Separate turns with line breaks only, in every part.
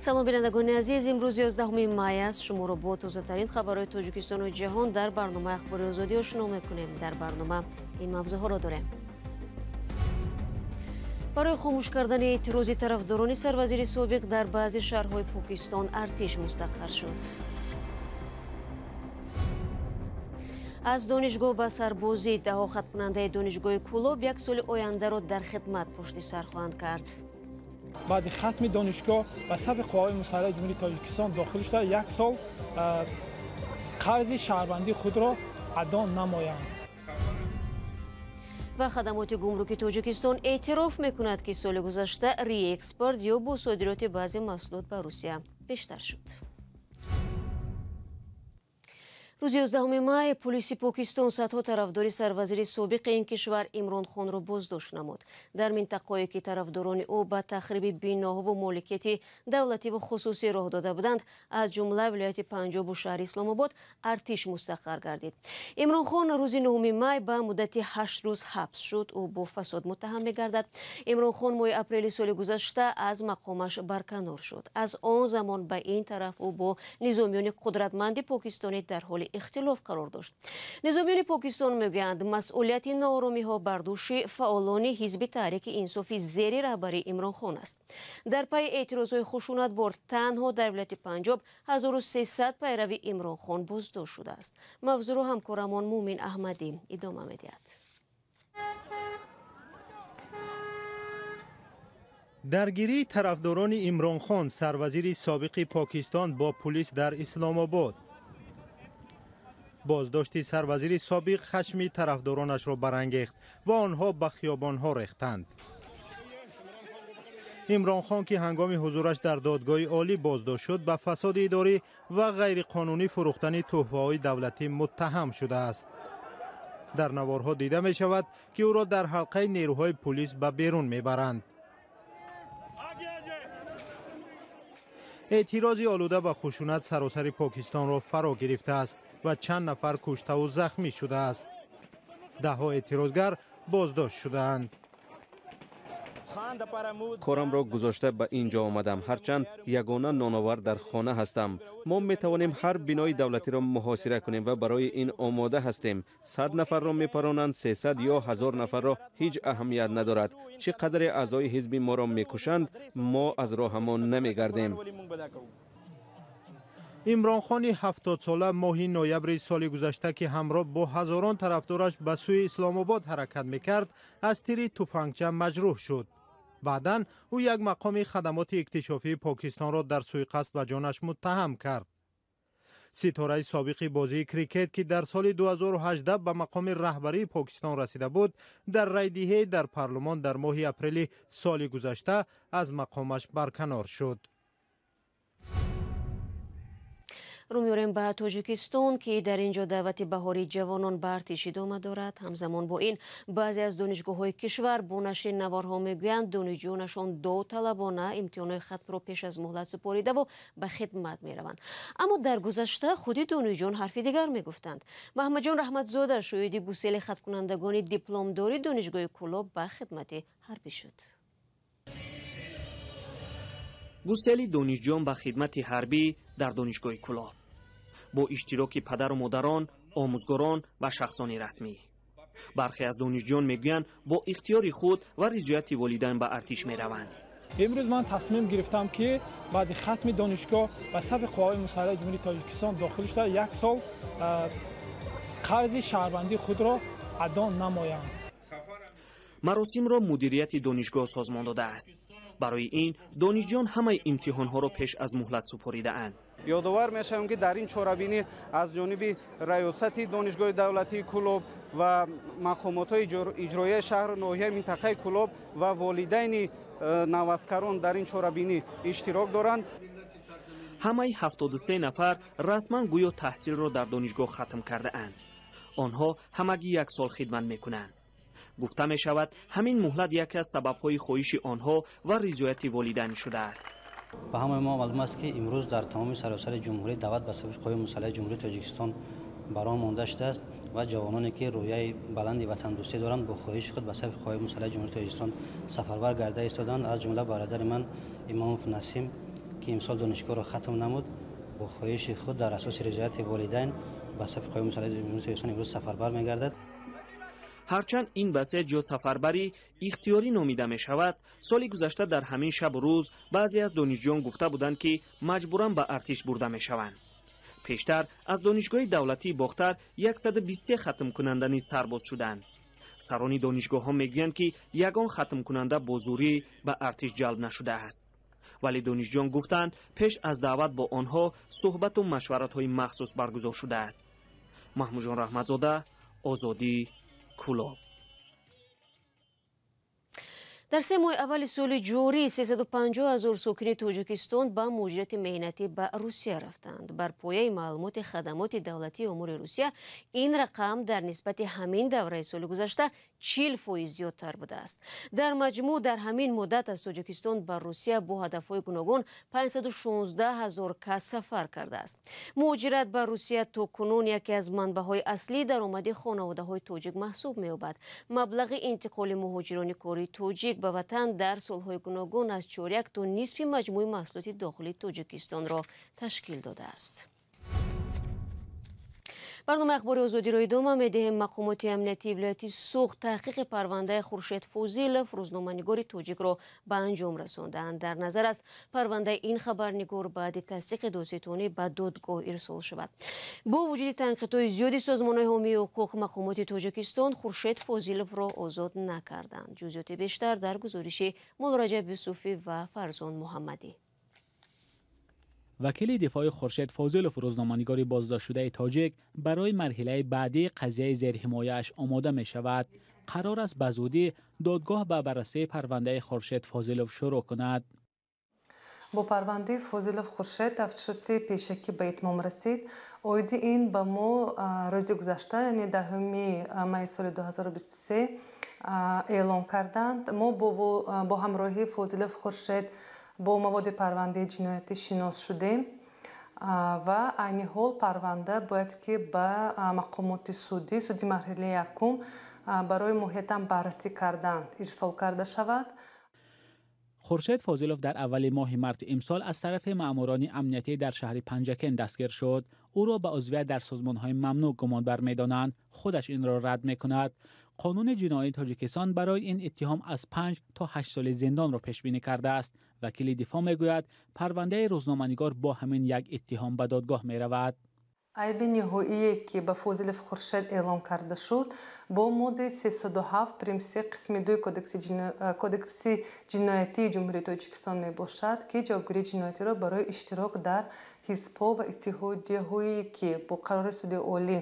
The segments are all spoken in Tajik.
Салом бинандагони азиз, имрӯз 11 май аст. Шуморо бо тозатарин хабарҳои Тоҷикистону ҷаҳон дар барномаи Ахбори Озодӣ ошно мекунем. Дар барнома ин мавзӯъҳоро дорем. Барои хомӯш кардани эътирози тарафдорони сарвазири собиқ дар баъзе шаҳрҳои Покистон артиш мустақар шуд. Аз донишгоҳ ба сарбозӣ даҳо хаткунандаи донишгоҳи Кӯлоб як соли ояндаро дар хидмат пушти сар хоҳанд кард.
Баъди хатми донишгоҳ ба сафи қувваҳои мусаллаҳи Ҷумҳурии Тоҷикистон дохил шуда, як сол қарзи шаҳрвандии худро адо намоянд.
Ва хадамоти гумруки Тоҷикистон эътироф мекунад, ки соли гузашта реэкспорт ё бо содироти баъзе маҳсулот ба Русия бештар шуд. Рӯзи 11 май полиси Покистон садҳо тарафдори сарвазири собиқи ин кишвар Имрон Хонро боздошт намуд. Дар минтақое ки тарафдорони ӯ ба тахриби биноҳову моликияти давлативу хусусӣ роҳ дода буданд, аз ҷумла вилояти Панҷобу шаҳри Исломобод артиш мустақар гардид. Имрон Хон рӯзи 9 май ба муддати 8 рӯз ҳабс шуд. Ӯ бо фасод муттаҳам мегардад. Имрон Хон моҳи апрели соли гузашта аз мақомаш барканор шуд. Аз он замон ба ин тараф ӯ бо низомиёни қудратманди покистонӣ дар ҳоли ихтилоф қарор дошт. Низомиёни Покистон мегӯянд, масъулияти нооромиҳо бар дӯши фаъолони ҳизби Таҳрики Инсофи зери раҳбарии Имрон Хон аст. Дар пайи эътирозҳои хушунатбор танҳо дар вилояти Панҷоб 1300 пайрави Имрон Хон боздошт шудааст. Мавзӯъро ҳамкорамон Мумин Аҳмадӣ идома медиҳад.
Даргирии тарафдорони Имрон Хон, сарвазири собиқи Покистон, бо пулис дар Исломобод. Боздошти сарвазири собиқ хашми тарафдоронашро барангехт ва онҳо ба хиёбонҳо рехтанд. Имрон Хон, ки ҳангоми ҳузураш дар додгоҳи олӣ боздошт шуд, ба фасоди идорӣ ва ғайриқонунӣ фурӯхтани тӯҳфаҳои давлатӣ муттаҳам шудааст. Дар наворҳо дида мешавад, ки ӯро дар ҳалқаи нерӯҳои пулис ба берун мебаранд. Эътирози олуда ба хушунат саросари Покистонро фаро гирифтааст ва чанд нафар куштаву захмӣ шудааст. Даҳҳо эътирозгар боздошт шудаанд.
Корамро гузошта ба ин ҷо омадам, ҳарчанд ягона ноновар дар хона ҳастам. Мо метавонем ҳар бинои давлатиро муҳосира кунем ва барои ин омода ҳастем. 100 нафарро мепаронанд, 300 ё 1000 нафарро ҳеҷ аҳамият надорад. Чӣ қадре аъзои ҳизби моро мекушанд, мо аз роҳамон намегардем.
Имрон Хони 70сола моҳи ноябри соли гузашта, ки ҳамроҳ бо ҳазорон тарафдораш ба сӯи Исломобод ҳаракат мекард, аз тири туфангча маҷрӯҳ шуд. Баъдан ӯ як мақоми хадамоти иктишофии Покистонро дар суиқасд ба ҷонаш муттаҳам кард. Ситораи собиқи бозии крикет, ки дар соли 2018 ба мақоми раҳбарии Покистон расида буд, дар райдиҳе дар парлумон дар моҳи апрели соли гузашта аз мақомаш барканор шуд.
Рӯ меорем ба Тоҷикистон, ки дар ин ҷо даъвати баҳории ҷавонон ба артиш идома дорад. Ҳамзамон бо ин баъзе аз донишгоҳҳои кишвар бо нашри наворҳо мегӯянд, донишҷӯёнашон довталабона имтиҳонҳои хатмро пеш аз муҳлат супоридаву ба хидмат мераванд. Аммо дар гузашта худи донишҷӯён ҳарфи дигар мегуфтанд. Маҳмадҷон Раҳматзода шоҳиди гусели хаткунандагони дипломдори донишгоҳи Кӯлоб ба хидмати ҳарбӣ шуд.
Гусели донишҷӯён ба хидмати ҳарбӣ дар донишгоҳи Кӯлоб бо иштироки падару модарон, омӯзгорон ва шахсони расмӣ. Бархе аз донишҷӯён мегӯянд, бо ихтиёри худ ва ризояти волидайн ба артиш мераванд.
Имрӯз ман тасмим гирифтам, ки баъди хатми донишгоҳ ба сафи қувваҳои мусаллаҳи Ҷумҳурии Тоҷикистон дохил шуда, як сол қарзи шаҳрвандии худро адо намоям.
Маросимро мудирияти донишгоҳ созмон додааст. Барои ин донишҷӯён ҳамаи имтиҳонҳоро пеш аз муҳлат супоридаанд.
Ёдовар мешавем, ки дар ин чорабинӣ аз ҷониби раёсати донишгоҳи давлатии Кӯлоб ва мақомотҳои иҷроияи шаҳру ноҳияи минтақаи Кӯлоб ва волидайни наваскарон дар ин чорабинӣ иштирок доранд.
Ҳамаи 73 нафар расман гӯё таҳсилро дар донишгоҳ хатм кардаанд. Онҳо ҳамагӣ як сол хидмат мекунанд. Гуфта мешавад, ҳамин муҳлат яке аз сабабҳои хоҳиши онҳо ва ризояти волидайн шудааст.
Ба ҳамаи мо маълум аст, ки имрӯз дар тамоми саросари ҷумҳурӣ даъват ба сафи қувваҳои мусаллаҳи Ҷумҳурии Тоҷикистон бар он монда шудааст ва ҷавононе, ки рӯҳияи баланди ватандӯстӣ доранд, бо хоҳиши худ ба сафи қувваҳои мусаллаҳи Ҷумҳурии Тоҷикистон сафарбар гарда истоданд. Аз ҷумла бародари ман Имомов Насим Ки имсол донишгоҳро хатм намуд, бо хоҳиши худ дар асоси ризояти волидайн ба сафи қувваҳои мусаллаҳи Ҷумҳурии Тоҷикистон имрӯз сафарбар мегардад.
Ҳарчанд ин басеҷ ё сафарбарӣ ихтиёрӣ номида мешавад, соли гузашта дар ҳамин шабу рӯз баъзе аз донишҷӯён гуфта буданд, ки маҷбуран ба артиш бурда мешаванд. Пештар аз Донишгоҳи давлатии Бохтар 123 хатмкунанда низ сарбоз шуданд. Сарони донишгоҳҳо мегӯянд, ки ягон хатмкунанда бо зӯрӣ ба артиш ҷалб нашудааст. Вале донишҷӯён гуфтанд, пеш аз даъват бо онҳо суҳбату машваратҳои махсус баргузор шудааст. Маҳмудҷон Раҳматзода, Озодӣ, Кӯлоб.
Дар 3 моҳи аввали соли ҷорӣ 350 ҳазор сокини Тоҷикистон ба муҳоҷирати меҳнатӣ ба Русия рафтанд. Бар пояи маълумоти хадамоти давлатии умури Русия, ин рақам дар нисбати ҳамин давраи соли гузашта 40% зиёдтар будааст. Дар маҷмӯъ дар ҳамин муддат аз Тоҷикистон ба Русия бо ҳадафҳои гуногун 516 ҳазор кас сафар кардааст. Муҳоҷират ба Русия то кунун яке аз манбаъҳои аслии даромади хонаводаҳои тоҷик маҳсуб меёбад. Маблағи интиқоли муҳоҷирони кории тоҷик ба ватан дар солҳои гуногун аз чоряк то нисфи маҷмӯи маҳсулоти дохилии Тоҷикистонро ташкил додааст. Барномаи Ахбори Озодиро идома медиҳем. Мақомоти амниятии вилояти Суғд таҳқиқи парвандаи Хуршед Фозилов, рӯзноманигори тоҷикро, ба анҷом расонданд. Дар назар аст, парвандаи ин хабарнигор баъди тасдиқи додситонӣ ба додгоҳ ирсол шавад. Бо вуҷуди танқидҳои зиёди созмонҳои ҳомии ҳуқуқ, мақомоти Тоҷикистон Хуршед Фозиловро озод накарданд. Ҷузъиёти бештар дар гузориши Муллораҷаб Юсуфӣ ва Фарзон Муҳаммадӣ.
Вакили дифои Хуршед Фозилов, рӯзноманигори боздоштшудаи тоҷик, барои марҳилаи баъдии қазияи зерҳимояаш омода мешавад. Қарор аст, ба зудӣ додгоҳ ба баррасии парвандаи Хуршед Фозилов шурӯъ кунад.
Бо парвандаи Фозилов Хуршед тафтишоти пешакӣ ба итмом расид. Оиди ин ба мо рӯзи гузашта, яъне 10 майи соли 2023, эълон карданд. Мо бо ҳамроҳии Фозилов Хуршед бо маводи парвандаи ҷиноятӣ шинос шудем ва айни ҳол парванда бояд ки ба мақомоти судӣ, суди марҳилаи якум, барои моҳиятан баррасӣ кардан ирсол карда шавад.
Хуршед Фозилов дар аввали моҳи марти имсол аз тарафи маъмурони амниятӣ дар шаҳри Панҷакент дастгир шуд. Ӯро ба узвият дар созмонҳои мамнӯъ гумонбар медонанд. Худаш инро рад мекунад. Қонуни ҷиноии Тоҷикистон барои ин иттиҳом аз 5 то 8 соли зиндонро пешбинӣ кардааст. Вакили дифоъ мегӯяд, парвандаи рӯзноманигор бо ҳамин як иттиҳом ба додгоҳ меравад.
Айби ниҳоие, ки ба Фозилов Хуршед эълон карда шуд, бо моддаи 307 прим се қисми 2 Кодекси ҷиноятии Ҷумҳурии Тоҷикистон мебошад, ки ҷавобгирии ҷиноятиро барои иштирок дар ҳизбҳо ва иттиҳодияҳое, ки бо қарори суди олӣ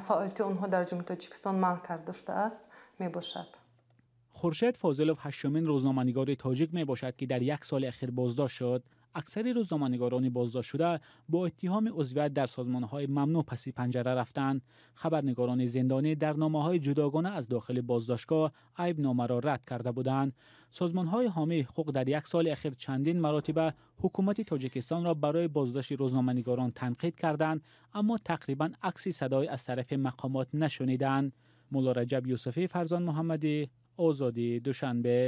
фаъолияти онҳо дар Ҷумҳурии Тоҷикистон манъ карда шудааст, мебошад.
Хуршед Фозилов ҳаштумин рӯзноманигори тоҷик мебошад, ки дар як соли ахир боздошт шуд. Аксари рӯзноманигорони боздоштшуда бо иттиҳоми узвият дар созмонҳои мамнӯъ паси панҷара рафтанд. Хабарнигорони зиндонӣ дар номаҳои ҷудогона аз дохили боздоштгоҳ айбномаро рад карда буданд. Созмонҳои ҳомии ҳуқуқ дар як соли ахир чандин маротиба ҳукумати Тоҷикистонро барои боздошти рӯзноманигорон танқид карданд, аммо тақрибан акси садое аз тарафи мақомот нашуниданд. Муллораҷаб Юсуфӣ, Фарзон Муҳаммадӣ, Озодӣ, Душанбе.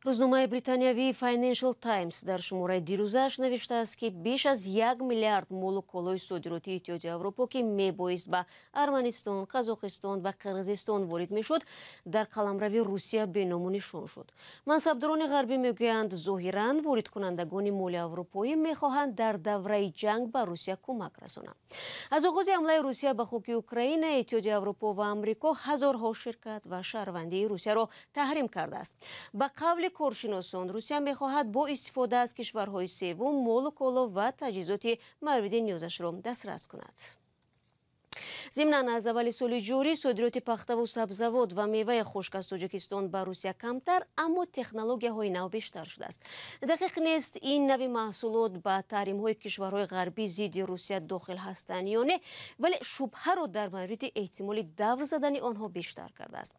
Рӯзномаи британиявии Financial Times дар шумораи дирӯзааш навиштааст, ки беш аз 1 миллиард молу колои содиротии Иттиҳоди Аврупо, ки мебоист ба Арманистон, Қазоқистон ва Қирғизистон ворид мешуд, дар қаламрави Русия беному нишон шуд. Мансабдорони ғарбӣ мегӯянд, зоҳиран воридкунандагони моли аврупоӣ мехоҳанд дар давраи ҷанг ба Русия кӯмак расонанд. Аз оғози ҳамлаи Русия ба хоки Украина Иттиҳоди Аврупо ва Амрико ҳазорҳо ширкат ва шаҳрвандии Русияро таҳрим кардааст. Ба қавли коршиносон, Русия мехоҳад бо истифода аз кишварҳои севум молу коло ва таҷҳизоти мавриди ниёзашро дастрас кунад. Зимнан, аз аввали соли ҷорӣ содироти пахтаву сабзавот ва меваи хушк аз Тоҷикистон ба Русия камтар, аммо технологияҳои нав бештар шудааст. Дақиқ нест, ин нави маҳсулот ба таҳримҳои кишварҳои ғарбӣ зидди Русия дохил ҳастанд ё не, вале шубҳаро дар мавриди эҳтимоли давр задани онҳо бештар кардааст.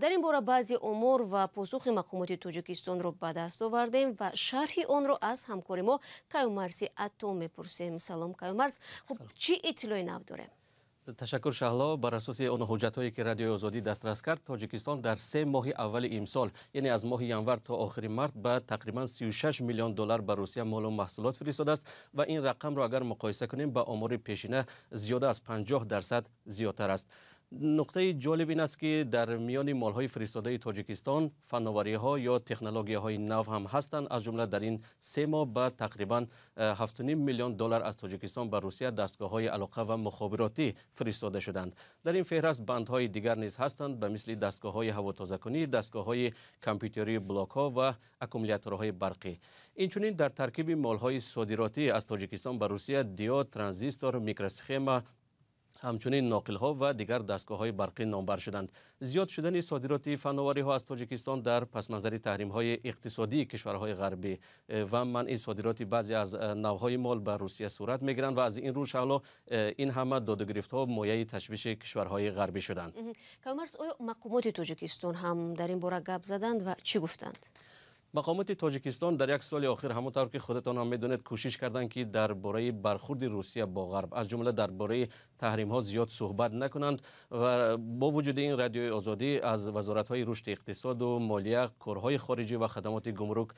Дар ин бора баъзе омор ва посухи мақомоти Тоҷикистонро ба даст овардем ва шарҳи онро аз ҳамкори мо Каюмарси Атом мепурсем. Салом, Каюмарс. Хуб, чӣ иттилои нав дорем?
Ташаккур Шаҳло. Бар асоси он ҳуҷҷатҳое ки Радиои Озодӣ дастрас кард, Тоҷикистон дар 3 моҳи аввали имсол, яъне аз моҳи январ то охири март, ба тақрибан 36 миллион доллар ба Русия молу маҳсулот фиристодааст ва ин рақамро агар муқоиса кунем ба омори пешина зиёда аз 50% зиёдтар аст. Нуқтаи ҷолиб ин аст ки дар миёни молҳои фиристодаи Тоҷикистон фановариҳо ё технологияҳои нав ҳам ҳастанд. Аз ҷумла дар ин 3 моҳ ба тақрибан 7,5 миллион доллар аз Тоҷикистон ба Русия дастгоҳҳои алоқа ва мухобиротӣ фиристода шуданд. Дар ин феҳраст бандҳои дигар низ ҳастанд, ба мисли дастгоҳҳои ҳавотозакунӣ, дастгоҳҳои компютерии блокҳо ва аккумуляторҳои барқӣ. Инчунин дар таркиби молҳои содиротӣ аз Тоҷикистон ба Русия диод, транзистор, микросхема, ҳамчунин ноқилҳо ва дигар дастгоҳҳои барқӣ номбар шуданд. Зиёд шудани содироти фановариҳо аз Тоҷикистон дар пасманзари таҳримҳои иқтисодии кишварҳои ғарбӣ ва манъи содироти баъзе аз навъҳои мол ба Русия сурат мегиранд ва аз ин рӯ Шаҳло ин ҳама додугирифтҳо мояи ташвиши кишварҳои ғарбӣ шуданд.
Камарс, оё мақомоти Тоҷикистон ҳам дар ин бора гап заданд ва чӣ гуфтанд?
Мақомоти Тоҷикистон дар як соли охир, ҳамон тавр ки худатон ҳам медонед, кӯшиш карданд ки дар бораи бархурди Русия бо ғарб, аз ҷумла дар бораи таҳримҳо зиёд суҳбат накунанд ва бо вуҷуди ин Радиои Озодӣ аз вазоратҳои рушди иқтисоду молия, корҳои хориҷӣ ва хадамоти гумрук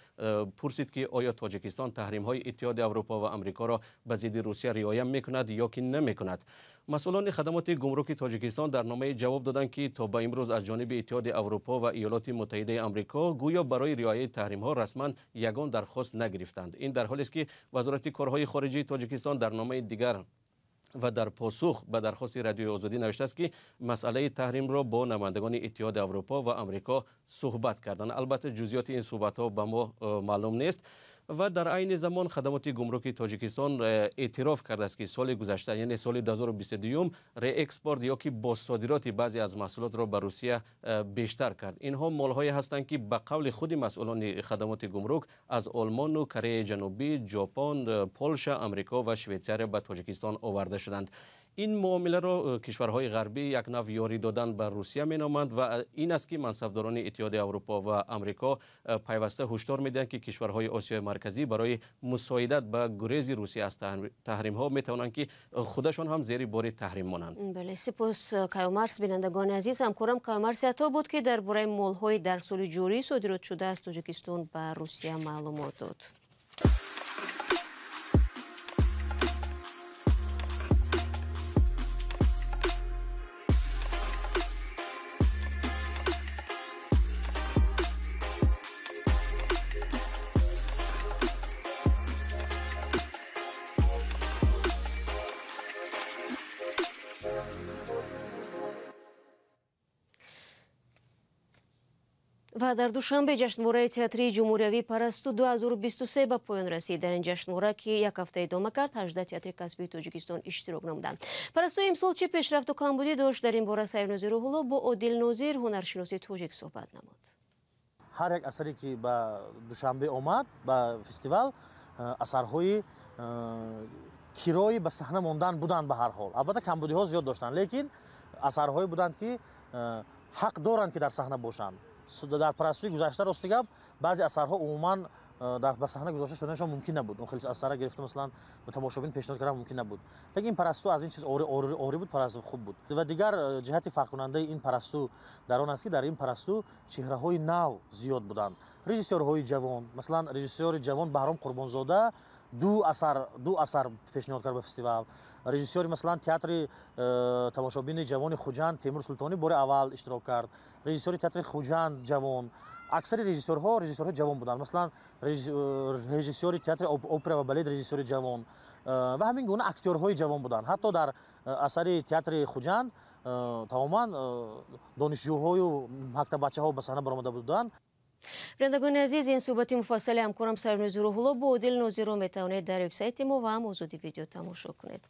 пурсид ки оё Тоҷикистон таҳримҳои Иттиҳоди Аврупо ва Амрикоро ба зидди Русия риоя мекунад ё ки намекунад. Масъулони хадамоти гумруки Тоҷикистон дар номаи ҷавоб доданд ки то ба имрӯз аз ҷониби Иттиҳоди Аврупо ва Иёлоти Муттаҳидаи Амрико гӯё барои риояи таҳримҳо расман ягон дархост нагирифтанд. Ин дар ҳолест ки Вазорати корҳои хориҷии Тоҷикистон дар номаи дигар ва дар посух ба дархости Радиои Озодӣ навиштааст ки масъалаи таҳримро бо намояндагони Иттиҳоди Аврупо ва Амрико суҳбат карданд. Албатта ҷузъиёти ин суҳбатҳо ба мо маълум нест. Ва дар айни замон хадамоти гумруки Тоҷикистон эътироф кардааст ки соли гузашта, яъне соли 2022, реэкспорт ё ки бозсодироти баъзе аз маҳсулотро ба Русия бештар кард. Инҳо молҳое ҳастанд ки ба қавли худи масъулони хадамоти гумрук аз Олмону Кореяи Ҷанубӣ, Ҷопон, Полша, Амрико ва Швейтсария ба Тоҷикистон оварда шуданд. Ин муомиларо кишварҳои ғарбӣ як нав ёрӣ додан ба Русия меноманд ва ин аст ки мансабдорони Иттиҳоди Аврупо ва Амрико пайваста ҳушдор медиҳанд ки кишварҳои Осиёи Марказӣ барои мусоидат ба гурези Русия аз таҳримҳо метавонанд ки худашон ҳам зери бори таҳрим монанд.
Бале, сипос Каюмарс. Бинандагони азиз, ҳамкорам Каюмарс Ато буд ки дар бораи молҳои дар соли ҷорӣ содирот шуда аз Тоҷикистон ба Русия маълумот дод. Ва дар Душанбе ҷашнвораи театрии ҷумҳуриявии Парасту 2023 ба поён расид. Дар ин ҷашнвора, ки як ҳафта идома кард, 18 театри касбии Тоҷикистон иштирок намуданд. Парасту имсол чӣ пешрафту камбудӣ дошт? Дар ин бора Сайрнозир Рӯҳулло бо Одил Нозир, ҳунаршиноси тоҷик, суҳбат намуд.
Ҳар як асаре ки ба Душанбе омад, ба фестивал, асарҳои кирои ба саҳна мондан буданд. Ба ҳар ҳол албатта камбудиҳо зиёд доштанд, лекин асарҳое буданд ки ҳақ доранд ки дар саҳна бошанд. Дар Парастуи гузашта, рости гап, баъзе асарҳо умуман ба саҳна гузошта шуданашон мумкин набуд. Он хеле асарра гирифта, масалан, ба тамошобин пешниҳод кардан мумкин набуд. Лекин ин Парасту аз ин чиз орӣ буд, Парасту хуб буд. Ва дигар ҷиҳати фарқкунандаи ин Парасту дар он аст ки дар ин Парасту чеҳраҳои нав зиёд буданд, режиссёрҳои ҷавон. Масалан, режиссёри ҷавон Баҳром Қурбонзода ду асар пешниҳод кард ба фестивал. Режиссёри, масалан, театри тамошобини ҷавони Хуҷанд Темур Султонӣ бори аввал иштирок кард. Режиссёри театри Хуҷанд ҷавон. Аксари режиссёрҳо ҷавон буданд. Масалан, режиссёри театри опера ва балет режиссёри ҷавон ва ҳамин гуна актёрҳои ҷавон буданд. Ҳатто дар асари театри Хуҷанд тамоман донишҷӯҳою мактаббачаҳо ба саҳна баромада буданд.
Бинандагони азиз, ин суҳбати муфассали ҳамкорам Сайрнозир Рӯҳулло бо Одил Нозирро метавонед дар вебсайти мо ва ҳам Озодӣ видео тамошо кунед.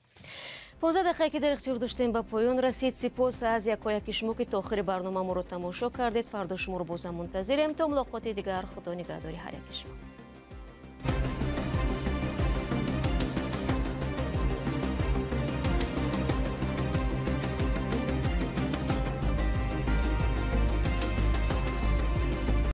15 дақиқае ки дар ихтиёр доштем ба поён расид. Сипос аз якояки шумо ки то охири барнома моро тамошо кардед. Фардо шуморо бозам мунтазирем. То мулоқоти дигар, Худо нигаҳдори ҳар яки шумо.